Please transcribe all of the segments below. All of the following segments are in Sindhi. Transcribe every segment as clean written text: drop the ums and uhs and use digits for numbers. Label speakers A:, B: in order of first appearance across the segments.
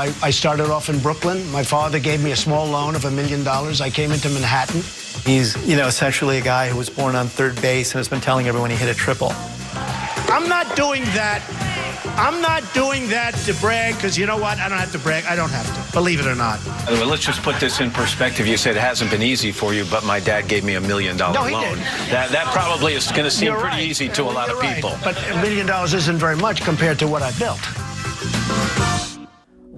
A: I started off in Brooklyn. My father gave me a small loan of $1 million. I came into Manhattan.
B: He's essentially a guy who was born on third base and has been telling everyone he hit a triple.
A: I'm not doing that. I'm not doing that to brag, because you know what? I don't have to brag. I don't have to, believe it or not.
C: By the way, let's just put this in perspective. You said it hasn't been easy for you, but my dad gave me $1 million
A: No, he
C: loan.
A: didn't.
C: That probably is going to seem
A: You're
C: pretty
A: right.
C: easy to a lot of
A: You're right.
C: people.
A: But $1 million isn't very much compared to what I built.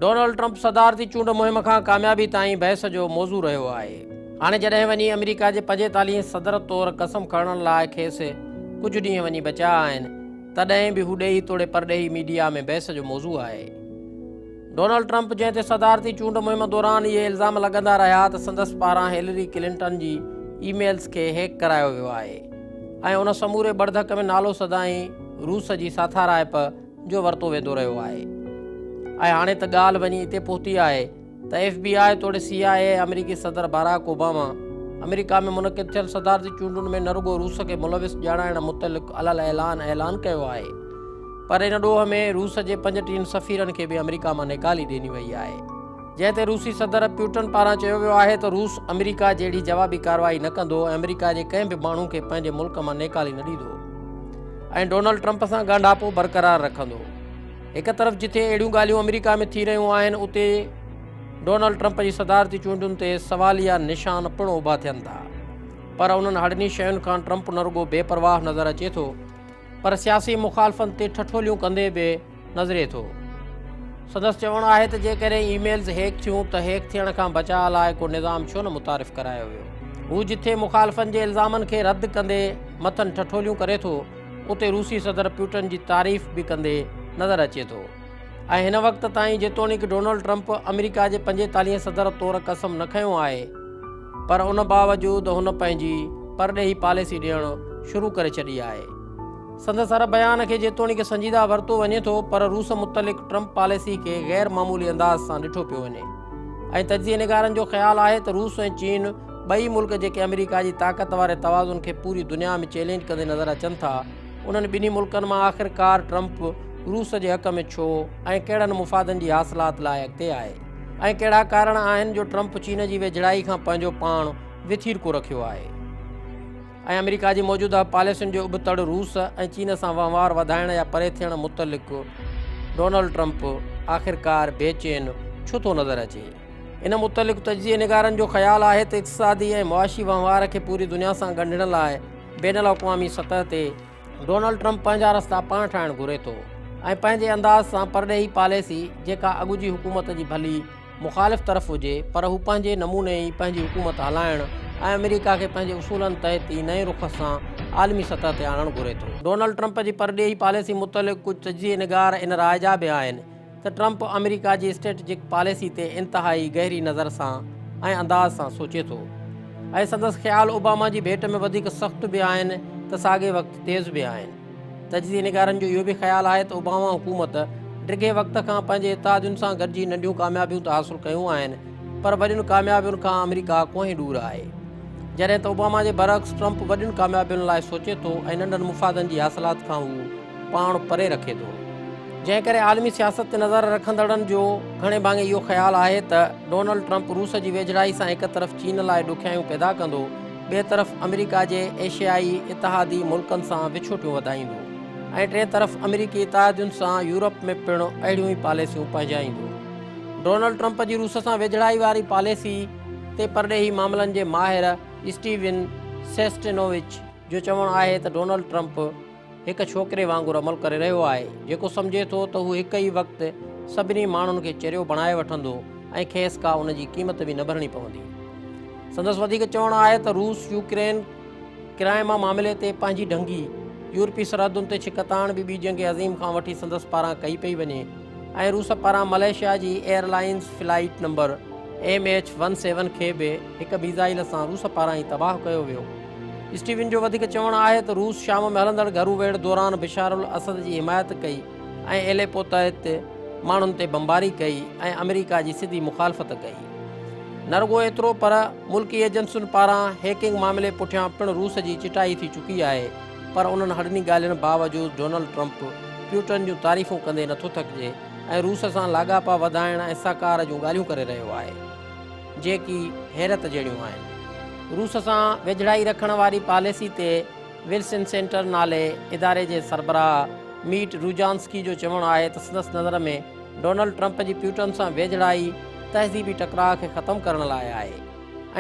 D: Donald Trump صدارتي چونڊ مهم کان ڪاميابي تائين بحث جو موضوع رهيو آهي. هاڻي جڏهن وڃي آمريڪا جي 45 صدر طور قسم کڻڻ لاءِ کيس ڪجهه ڏينهن وڃي بچيا آهن، تڏهن به هو ڏيهي توڙي پرڏيهي ميڊيا ۾ بحث جو موضوع آهي. ڊونلڊ ٽرمپ، جنهن تي صدارتي چونڊ مهم دوران اهي الزام لڳندا رهيا ته سندس پاران هيلري ڪلنٽن جي اي ميلز کي هيڪ ڪرايو ويو آهي ۽ ان سموري ٻڙڌڪ ۾ نالو سدائين روس جي ساٿارائپ جو ورتو ويندو رهيو آهي، ۽ هاڻي ته ڳالهه وڃي اتي پهتي آهي ته ايف بي آءِ توڙي سي آءِ اي آمريڪي صدر باراڪ اوباما آمريڪا ۾ منعقد ٿيل صدارتي چونڊن ۾ نه رڳو روس کي ملوث ڄاڻائڻ متعلق علل اعلان اعلان ڪيو آهي، پر ان ڏوهه ۾ روس جي 35 سفيرن کي به آمريڪا مان نيڪالي ڏني وئي آهي، جنهن تي روسي صدر پيوٽن پاران چيو ويو آهي ته روس آمريڪا جهڙي جوابي ڪارروائي نه ڪندو ۽ آمريڪا جي ڪنهن به ماڻهو کي پنهنجي ملڪ مان نيڪالي نه ڏيندو ۽ ڊونلڊ ٽرمپ سان ڳانڍاپو برقرار رکندو. هڪ طرف جتي اهڙيون ڳالهيون آمريڪا ۾ ٿي رهيون آهن، اتي ڊونلڊ ٽرمپ جي صدارتي چونڊن تي سواليا نشان پڻ اڀا ٿين ٿا، پر انهن هڙني شين کان ٽرمپ نه رڳو بيپرواهه نظر اچي ٿو، پر سياسي مخالفن تي ٺٺوليون ڪندي به نظري ٿو. سندس چوڻ آهي ته جيڪڏهن اي ميلز هيڪ ٿيون ته هيڪ ٿيڻ کان بچاء لاءِ ڪو نظام ڇو نه متعارف ڪرايو ويو؟ هو جتي مخالفن جي الزامن کي رد ڪندي مٿن ٺٺوليون ڪري ٿو، اتي روسي صدر پيوٽن جي تعريف به ڪندي نظر اچي ٿو. ۽ هن وقت تائين جيتوڻيڪ ڊونلڊ ٽرمپ آمريڪا جي 45 صدر طور قسم نه کنيو آهي، پر ان باوجود هن پنهنجي پرڏيهي پاليسي ڏيڻ شروع ڪري ڇڏي آهي. سندس هر بيان کي جيتوڻيڪ سنجيده ورتو وڃي ٿو، پر روس متعلق ٽرمپ پاليسي کي غير معمولي انداز سان ڏٺو پيو وڃي ۽ تجزيي نگارن جو خيال آهي ته روس ۽ چين ٻئي ملڪ، جيڪي آمريڪا جي طاقت واري توازن کي پوري دنيا ۾ چئلينج ڪندي نظر اچن ٿا، انهن ٻنهي ملڪن مان آخرڪار ٽرمپ روس جي حق ۾ ڇو ۽ ڪهڙن مفادن جي حاصلات لاءِ اڳتي آهي ۽ ڪهڙا ڪارڻ آهن جو ٽرمپ چين جي ويجهڙائي کان پنهنجو پاڻ وٿيرڪو رکيو آهي ۽ آمريڪا جي موجوده پاليسين جو ابتڙ روس ۽ چين سان وهنوار وڌائڻ يا پري ٿيڻ متعلق ڊونلڊ ٽرمپ آخرڪار بيچين ڇو ٿو نظر اچي؟ ان متعلق تجزيي نگارن جو خيال آهي ته اقتصادي ۽ معاشي وهنوار کي پوري دنيا سان ڳنڍڻ لاءِ بين الاقوامي سطح تي ڊونلڊ ٽرمپ پنهنجا رستا پاڻ ٺاهڻ گهري ٿو ۽ پنهنجي انداز سان پرڏيهي پاليسي، جيڪا اڳ جي حڪومت جي ڀلي مخالف طرف هجي، پر هو پنهنجي نموني ئي پنهنجي حڪومت هلائڻ ۽ آمريڪا کي پنهنجي اصولن تحت ئي نئين رخ سان عالمي سطح تي آڻڻ گهري ٿو. ڊونلڊ ٽرمپ جي پرڏيهي پاليسي متعلق ڪجهه تجزيي نگار ان راءِ جا به آهن ته ٽرمپ آمريڪا جي اسٽريٽجڪ پاليسي تي انتهائي گهري نظر سان ۽ انداز سان سوچي ٿو ۽ سندس خيال اوباما جي ڀيٽ ۾ وڌيڪ سخت به آهن ته ساڳئي وقت تيز به آهن. تجزيي نگارن جو اهو به خيال آهي ته اوباما حڪومت ڊگهي وقت کان پنهنجي اتحادين سان گڏجي ننڍيون ڪاميابيون ته حاصل ڪيون آهن، پر وڏين ڪاميابين کان آمريڪا ڪوهين ڏور آهي، جڏهن ته اوباما جي برعڪس ٽرمپ وڏين ڪاميابين لاءِ سوچي ٿو ۽ ننڍن مفادن جي حاصلات کان هو پاڻ پري رکي ٿو، جنهن ڪري عالمي سياست تي نظر رکندڙن جو گهڻي ڀاڱي اهو خيال آهي ته ڊونلڊ ٽرمپ روس جي ويجهڙائي سان هڪ طرف چين لاءِ ڏکيائيون پيدا ڪندو، ٻئي طرف آمريڪا جي ايشيائي اتحادي ملڪن سان وڇوٽيون وڌائيندو ۽ ٽئين طرف آمريڪي اتحادين سان يورپ ۾ پڻ اهڙيون ئي پاليسيون پنهنجائيندو. ڊونلڊ ٽرمپ جي روس سان ويجهڙائي واري پاليسي تي پرڏيهي معاملن جي ماهر اسٽيون سيسٽينووچ جو چوڻ آهي ته ڊونلڊ ٽرمپ هڪ ڇوڪري وانگر عمل ڪري رهيو آهي، جيڪو سمجهي ٿو ته هو هڪ ئي وقت سڀني ماڻهن کي چريو بڻائي وٺندو ۽ کيس ڪا ان جي قيمت به نه ڀرڻي پوندي. سندس وڌيڪ چوڻ آهي ته روس يوڪرين ڪرائما معاملي تي پنهنجي ڍنگي يورپي سرحدن تي ڇڪتاڻ به ٻي جنگ عظيم کان وٺي سندس پاران ڪئي پئي وڃي ۽ روس پاران ملائيشيا جي air lines flight number MH 17 کي به هڪ ميزائل سان روس پاران ئي تباهه ڪيو ويو. اسٽيون جو وڌيڪ چوڻ آهي ته روس شام ۾ هلندڙ گهرو ويڙهه دوران بشار الاسد جي حمايت ڪئي ۽ ايليپو تحت ماڻهن تي بمباري ڪئي ۽ آمريڪا جي سڌي مخالفت ڪئي. نه رڳو ايترو، پر ملڪي ايجنسين پاران هيڪنگ معاملي پٺيان پڻ روس جي چٽائي ٿي چڪي آهي، پر انهن هڙني ڳالهين باوجود ڊونلڊ ٽرمپ پيوٽن جون تعريفون ڪندي نٿو ٿڪجي. ۽ روس سان لاڳاپا وڌائڻ ۽ سهڪار جون ڳالهيون ڪري رهيو آهي، جيڪي حيرت جهڙيون آهن. روس سان ويجهڙائي رکڻ واري پاليسي تي ولسن سينٽر نالي اداري جي سربراهه ميٽ روجانسڪي جو چوڻ آهي ته سندس نظر ۾ ڊونلڊ ٽرمپ جي پيوٽن سان ويجهڙائي تهذيبي ٽڪراء کي ختم ڪرڻ لاء آهي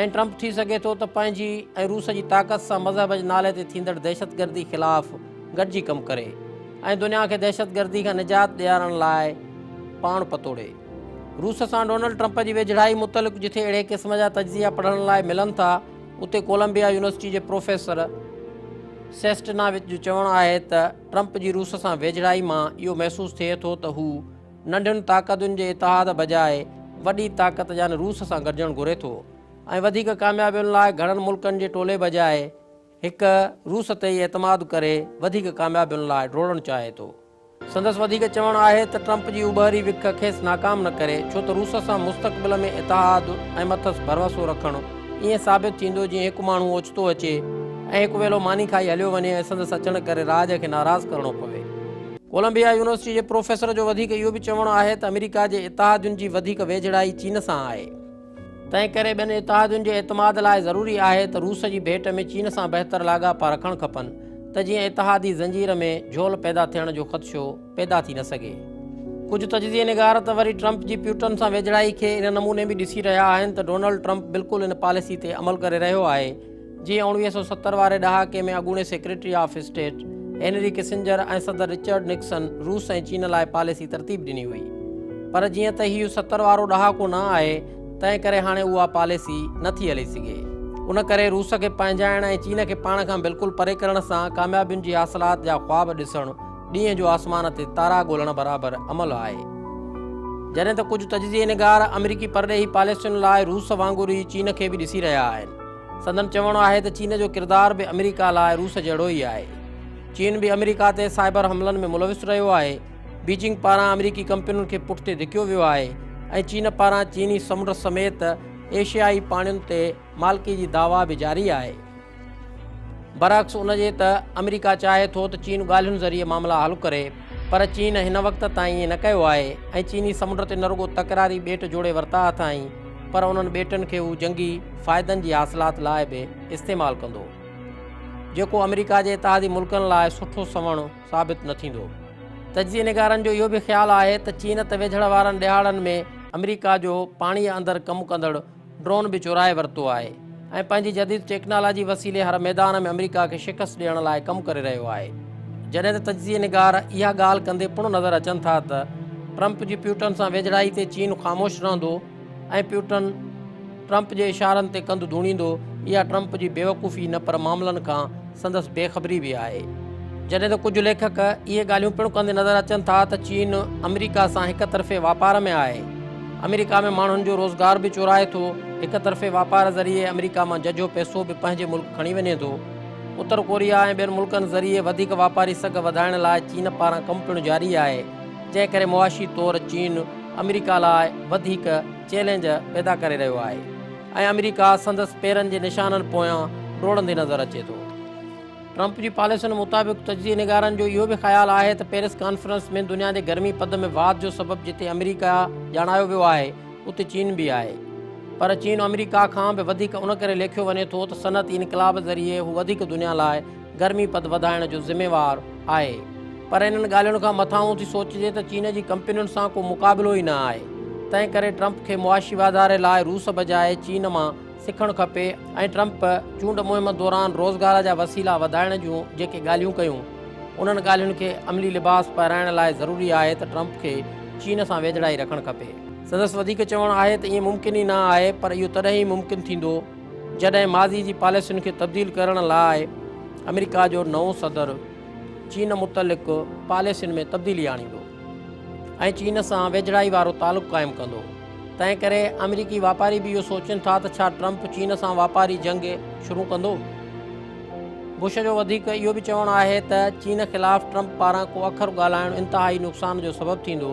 D: ۽ ٽرمپ ٿي سگهي ٿو ته پنهنجي ۽ روس جي طاقت سان مذهب جي نالي تي ٿيندڙ دهشتگردي خلاف گڏجي ڪم ڪري ۽ دنيا کي دهشتگردي کان نجات ڏيارڻ لاء پاڻ پتوڙي. روس سان ڊونلڊ ٽرمپ جي ويجهڙائي متعلق جٿي اهڙي قسم جا تجزيا پڙهڻ لاء ملن ٿا، اتي ڪولمبيا يونيورسٽي جي پروفيسر سيسٽناوچ جو چوڻ آهي ته ٽرمپ جي روس سان ويجهڙائي مان اهو محسوس ٿئي ٿو ته هو ننڍين طاقتن جي اتحاد بجاء وڏي طاقت يعني روس سان گڏجڻ گهري ٿو ۽ وڌيڪ ڪاميابين لاء گهڻن ملڪن جي ٽولي بجاء هڪ روس تي ئي اعتماد ڪري وڌيڪ ڪاميابين لاء ڊوڙڻ چاهي ٿو. سندس وڌيڪ چوڻ آهي ته ٽرمپ جي اٻهري وک کيس ناڪام نه ڪري، ڇو ته روس سان مستقبل ۾ اتحاد ۽ مٿس ڀروسو رکڻ ائين ثابت ٿيندو جيئن هڪ ماڻهو اوچتو اچي ۽ هڪ ويلو ماني کائي هليو وڃي ۽ سندس اچڻ ڪري راڄ کي ناراض ڪرڻو پوي. ڪولمبيا يونيورسٽي جي پروفيسر جو وڌيڪ اهو به چوڻ آهي ته آمريڪا جي اتحادين جي وڌيڪ ويجهڙائي چين سان آهي. تنهن ڪري ٻين اتحادين جي اعتماد لاء ضروري آهي ته روس جي ڀيٽ ۾ چين سان بهتر لاڳاپا رکڻ کپن ته جيئن اتحادي زنجير ۾ جهول پيدا ٿيڻ جو خدشو پيدا ٿي نه سگهي. ڪجهه تجزيي نگار ته وري ٽرمپ جي پيوٽن سان ويجهڙائي کي ان نموني به ڏسي رهيا آهن ته ڊونلڊ ٽرمپ بلڪل ان پاليسي تي عمل ڪري رهيو آهي جيئن 1970 واري ڏهاڪي ۾ اڳوڻي secretary of state Henry Kissinger ۽ صدر رچرڊ نڪسن روس ۽ چين لاء پاليسي ترتيب ڏني هئي. پر جيئن ته هي 70 وارو ڏهاڪو نه آهي، تنهن ڪري هاڻي اها پاليسي نه ٿي هلي سگهي. ان ڪري روس کي پنهنجائڻ ۽ چين کي پاڻ کان بلڪل پري ڪرڻ سان ڪاميابين جي حاصلات جا خواب ڏسڻ ڏينهن جو آسمان تي تارا ڳولڻ برابر عمل آهي. جڏهن ته ڪجهه تجزيي نگار آمريڪي پرڏيهي پاليسين لاء روس وانگر ئي چين کي به ڏسي رهيا آهن. سندن چوڻ آهي ته چين جو ڪردار به آمريڪا لاء روس جهڙو ئي آهي. چين به آمريڪا تي سائبر حملن ۾ ملوث رهيو آهي. بيجنگ پاران آمريڪي ڪمپنين کي پٺتي ڌڪيو ويو آهي ۽ چين پاران چيني سمنڊ سميت ايشيائي پاڻين تي مالڪي جي دعويٰ به جاري آهي. برعڪس ان جي ته آمريڪا چاهي ٿو ته چين ڳالهين ذريعي معاملا حل ڪري پر چين هن وقت تائين ائين نه ڪيو آهي ۽ چيني سمنڊ تي نه رڳو تڪراري ٻيٽ جوڙي ورتا اٿائين پر انهن ٻيٽن کي هو جنگي فائدن جي حاصلات لاء به استعمال ڪندو، جيڪو آمريڪا جي اتحادي ملڪن لاء سٺو سنوڻ ثابت نه ٿيندو. تجزيي نگارن جو اهو به خيال آهي ته چين ته ويجهڙ وارن ڏهاڙن ۾ آمريڪا جو پاڻيء اندر ڪم ڪندڙ ڊرون به چورائي ورتو آهي ۽ پنهنجي جديد ٽيڪنالاجي وسيلي هر ميدان ۾ آمريڪا کي شڪست ڏيڻ لاء ڪم ڪري رهيو آهي. جڏهن ته تجزيي نگار اها ڳالهه ڪندي پڻ نظر اچن ٿا ته ٽرمپ جي پيوٽن سان ويجهڙائي تي چين خاموش رهندو ۽ پيوٽن ٽرمپ جي اشارن تي ڪنڌ ڌوڻيندو، اها ٽرمپ جي بيوقوفي نه پر معاملن کان سندس بي خبري به آهي. جڏهن ته ڪجهه ليکڪ اهي ڳالهيون پڻ ڪندي نظر اچن ٿا ته چين آمريڪا سان هڪ طرفي واپار ۾ آهي، آمريڪا ۾ ماڻهن جو روزگار به چورائي ٿو، هڪ طرفي واپار ذريعي آمريڪا مان ججهو پئسو به پنهنجي ملڪ کڻي وڃي ٿو. اتر ڪوريا ۽ ٻين ملڪن ذريعي وڌيڪ واپاري سگهه وڌائڻ لاء چين پاران ڪم پڻ جاري آهي، جنهن ڪري معاشي طور چين آمريڪا لاء وڌيڪ چئلينج پيدا ڪري رهيو آهي ۽ آمريڪا سندس پيرن جي نشانن پويان ڊوڙندي نظر اچي ٿو. ٽرمپ جي پاليسين مطابق تجزيي نگارن جو اهو به خيال آهي ته پيرس ڪانفرنس ۾ دنيا جي گرمي پد ۾ واڌ جو سبب جتي آمريڪا ڄاڻايو ويو آهي اتي چين به آهي پر چين آمريڪا کان به وڌيڪ ان ڪري ليکيو وڃي ٿو ته صنعتي انقلاب ذريعي هو وڌيڪ دنيا لاء گرمي پد وڌائڻ جو ذميوار آهي پر انهن ڳالهين کان مٿانهون ٿي سوچجي ته چين جي ڪمپنين سان ڪو مقابلو ئي نه آهي تنهن ڪري ٽرمپ کي معاشي واڌاري لاء روس بجاء چين مان سکڻ کپي ۽ ٽرمپ چونڊ مهم دوران روزگار جا وسيلا وڌائڻ جون جيڪي ڳالهيون ڪيون انهن ڳالهين کي عملي لباس پهرائڻ لاء ضروري آهي ته ٽرمپ کي چين سان ويجهڙائي رکڻ کپي. سندس وڌيڪ چوڻ آهي ته ائين ممڪن ئي نه آهي پر اهو تڏهن ئي ممڪن ٿيندو جڏهن ماضي جي پاليسين کي تبديل ڪرڻ لاء آمريڪا جو نئون صدر چين متعلق پاليسين ۾ تبديلي آڻيندو ۽ چين سان ويجهڙائي وارو تعلق قائم ڪندو. تنهن ڪري آمريڪي واپاري به اهو سوچين ٿا ته ڇا ٽرمپ چين سان واپاري جنگ شروع ڪندو؟ بش جو وڌيڪ اهو به چوڻ آهي ته چين خلاف ٽرمپ پاران ڪو اکر ڳالهائڻ انتهائي نقصان جو سبب ٿيندو،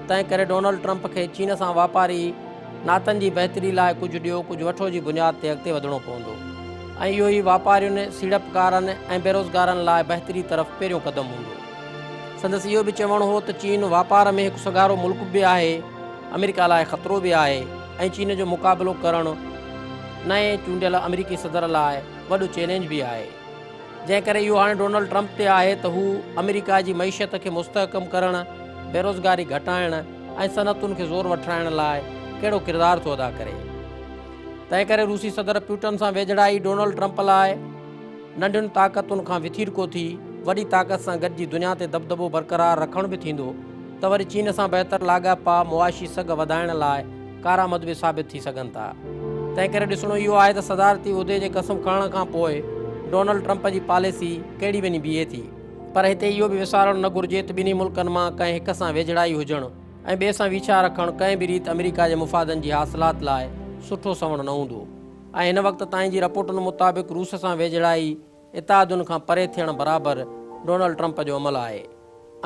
D: تنهن ڪري ڊونلڊ ٽرمپ کي چين سان واپاري ناتن جي بهتري لاء ڪجهه ڏيو ڪجهه وٺو جي بنياد تي اڳتي وڌڻو پوندو ۽ اهو ئي واپارين، سيڙپڪارن ۽ بيروزگارن لاء بهتري طرف پهريون قدم هوندو. سندس اهو به چوڻ هو ته چين واپار ۾ هڪ سگهارو ملڪ به آهي، آمريڪا لاء خطرو به آهي ۽ چين جو مقابلو ڪرڻ نئين چونڊيل آمريڪي صدر لاء وڏو چئلينج به آهي. جنهن ڪري اهو هاڻي ڊونلڊ ٽرمپ تي آهي ته هو آمريڪا جي معيشت کي مستحڪم ڪرڻ، بيروزگاري گهٽائڻ ۽ صنعتن کي زور وٺرائڻ لاء ڪهڙو ڪردار ٿو ادا ڪري. تنهن ڪري روسي صدر پيوٽن سان ويجهڙائي ڊونلڊ ٽرمپ لاء ننڍين طاقتن کان وٿيرڪو ٿي وڏي طاقت سان گڏجي دنيا تي دٻدٻو برقرار رکڻ به ٿيندو ته وري چين سان بهتر لاڳاپا معاشي سگهه وڌائڻ لاء ڪارآمد به ثابت ٿي سگهن ٿا. تنهن ڪري ڏسڻو اهو آهي ته صدارتي عهدي جي قسم کڻڻ کان پوء ڊونلڊ ٽرمپ جي پاليسي ڪهڙي وڃي بيهي ٿي. پر هتي اهو به وسارڻ نه گهرجي ته ٻنهي ملڪن مان ڪنهن هڪ سان ويجهڙائي هجڻ ۽ ٻئي سان ويڇا رکڻ ڪنهن به ريت آمريڪا جي مفادن جي حاصلات لاء سٺو سنوڻ نه هوندو ۽ هن وقت تائين جي رپورٽن مطابق روس سان ويجهڙائي اتحادين کان پري ٿيڻ برابر ڊونلڊ ٽرمپ جو عمل آهي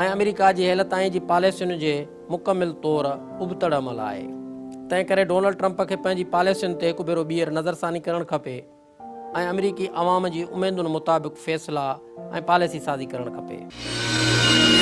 D: ۽ آمريڪا جي هيل تائين جي پاليسين جي مڪمل طور ابتڙ عمل آهي. تنهن ڪري ڊونلڊ ٽرمپ کي پنهنجي پاليسين تي هڪ ڀيرو ٻيهر نظرثاني ڪرڻ کپي ۽ آمريڪي عوام جي اميدن مطابق فيصلا ۽ پاليسي سازي ڪرڻ کپي.